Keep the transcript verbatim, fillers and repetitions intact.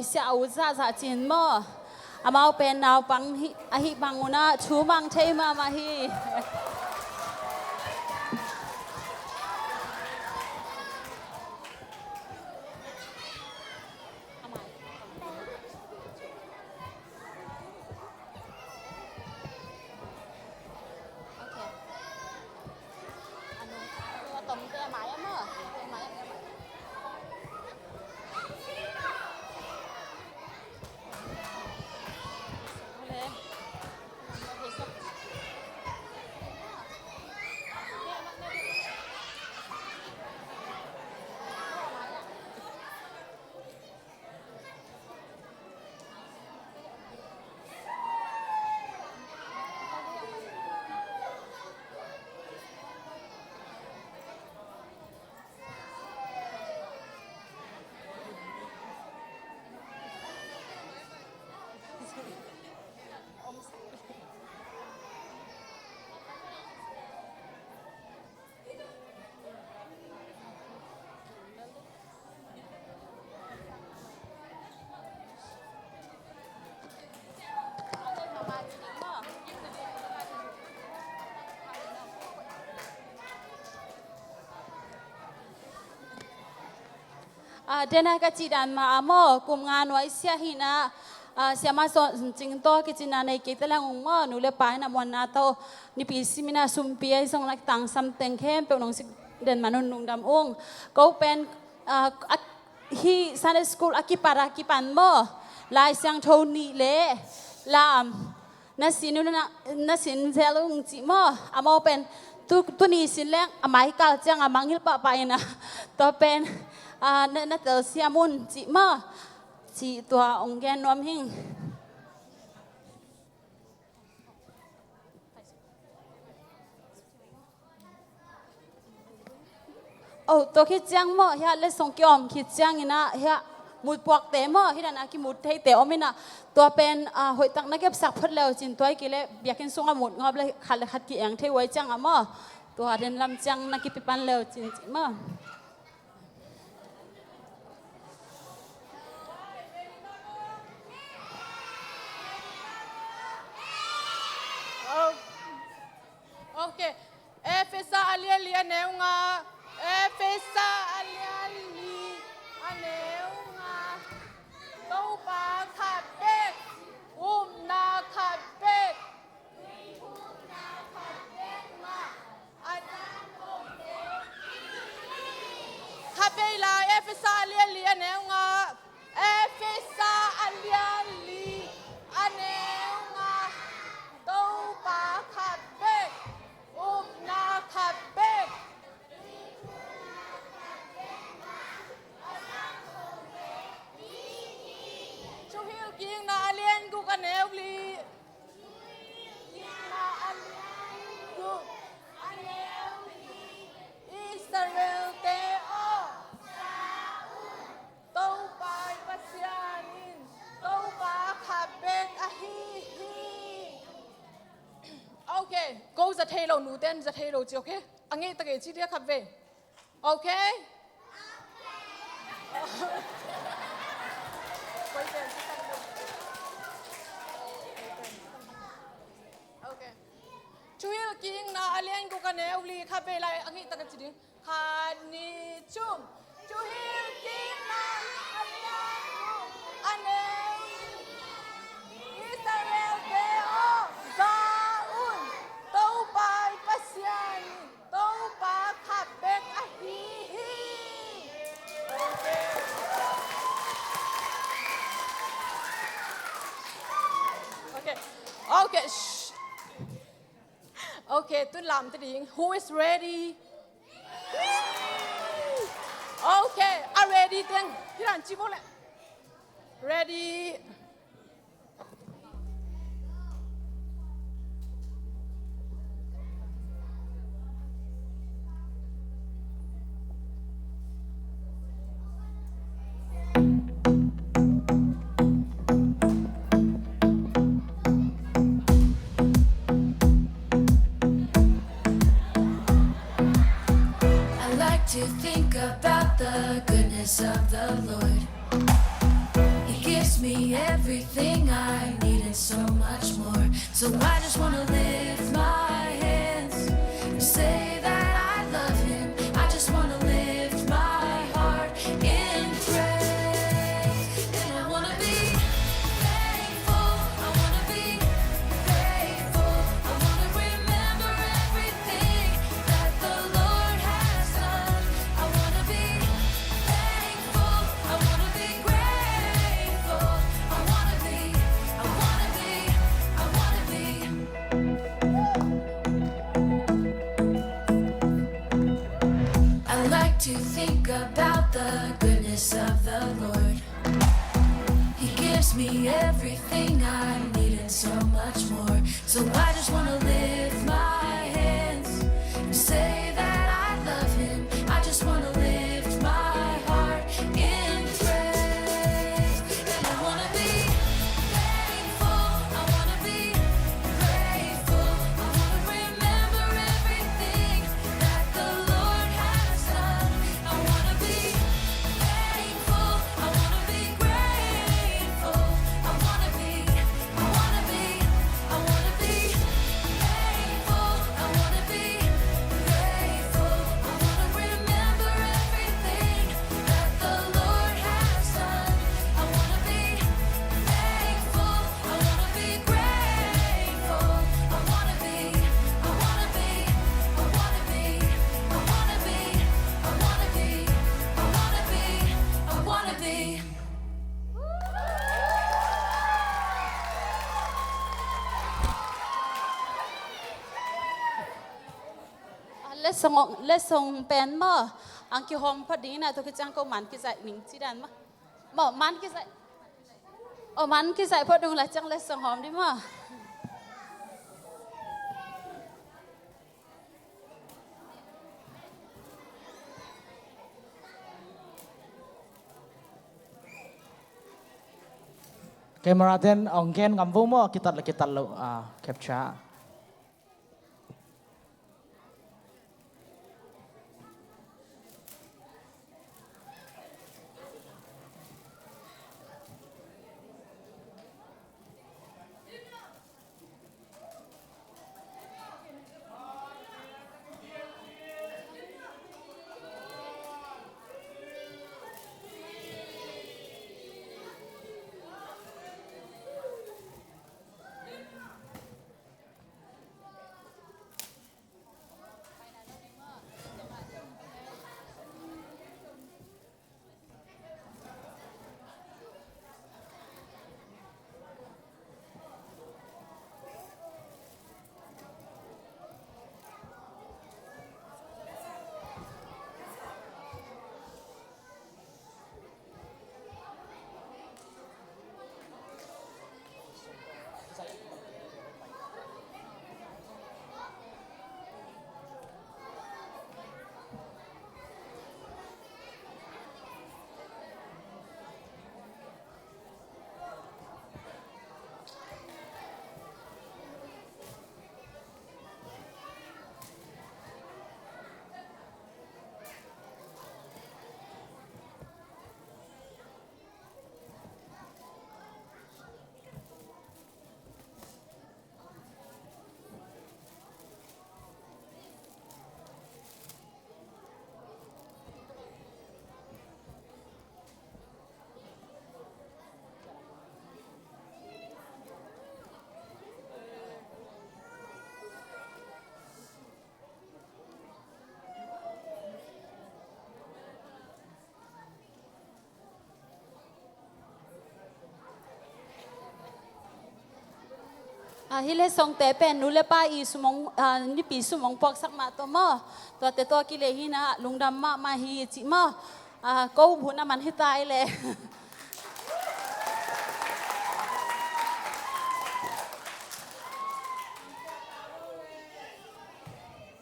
Sia a ut zahzah cin maw? Amau pen naupang hi, ahi bang unah thu mang thei mahmah hi. Ah, dena ka cih dan mah a maw, kum nga nuai sia hi na, ah, siamah Cing tawh kicina nei kei ta leng ung maw, nu le pa in a muanna tawh nipi simin a sumpi ahi zong na tangsam teng khempeuh nong sik den man un lungdam ung. Ko pen, ah, a, hih Sunday school a kipat a kipan maw, Lai Siangtho nih le lam na sin un na, na sin zel ung cih maw? Amau pen tu, tuni sin leng a maikal ciang a mangngilh pahpah in a, tua pen, ah, na, na telsiam un cih maw? Cih tua ong gen nuam hing. Oh, tua khit ciang maw, hiah letsong kiawm khit ciangin ah, hiah mutpuakte maw, hih dan a kimut theite om in ah, tua pen, ah, hoihtak na kepsak phot leu cin tua hi kei leh biakinn sungah mut ngawp le khat le khat ki-eng thei uh ahih ciang ah maw, tua den lam ciang na kipipan leu cin cih maw. Oh. Ok. Efesa a lian li a neu nga. Efesa a lian li a neu nga. Topa khat bek, upna khat bek. Khat vei lai, Efesa a lian li a neu nga. Efesa a lian li a neu nga. Topa khat bek, upna khat bek. Thuhilhkikna a lian guk a neu li. Israel-te aw, Topa i Pasian in Topa khat bek ahi hi. Ok, ko za thei lo, nute in za thei lo ci, ok? A ngeih ta kei ci dia khat vei. Ok? Ok. Thuhilhkikna a lian guk a neu li, khat vei lai a ngeih ta ka ci ding. Khat, nih, thum. Thuhilhkikna a lian guk a neu li. Israel-te aw, za un. Topa i Pasian in Topa khat bek ahi hi. Ok. Ok. Shh. Ok, tun lam ta ding. Who is ready? Ok, a ready teng. Hi dan ci bo le. Ready. I like to think about the goodness of the Lord. Me everything I need and so much more. So I just wanna lift my hands and say that I love him. I just wanna lift my heart in praise. And I wanna be thankful. I wanna be grateful. I wanna remember everything that the Lord has done. I wanna be thankful. I wanna be grateful. I wanna be, I wanna be, I wanna be. I like to think about the goodness of the Lord. He gives me everything I need and so much more. So I just wanna lift my hands and say that I love him. I just wanna lift my heart in praise. And I wanna be thankful. I wanna be grateful. I wanna remember everything that the Lord has done. I wanna be thankful. I wanna be grateful. I wanna be, I wanna be, I wanna be thankful. I wanna be grateful. I wanna remember everything that the Lord has done. I wanna be thankful. I wanna be grateful. I wanna be, I wanna be, I wanna be, I wanna be, I wanna be, I wanna be, I wanna be. Ah, letsong, letsong pen maw, ang kihawm phot ding in ah, tua khit ciang ko man kizaih ning ci dan maw. Maw, man kizaih. Aw, man kizaih phot ding la ciang letsong hawm ding maw. Camera ten ong gen ngam vo maw, kitat la kitat lo, ah, capture. Ah, hih letsongte pen nu le pa i sumong, ah, nipi sumong puaksak mah tawh maw. Tuate tawh kileh hi-in ah lungdam mahmah hi cih maw. Ah, ko hun a man hi ta ei leh.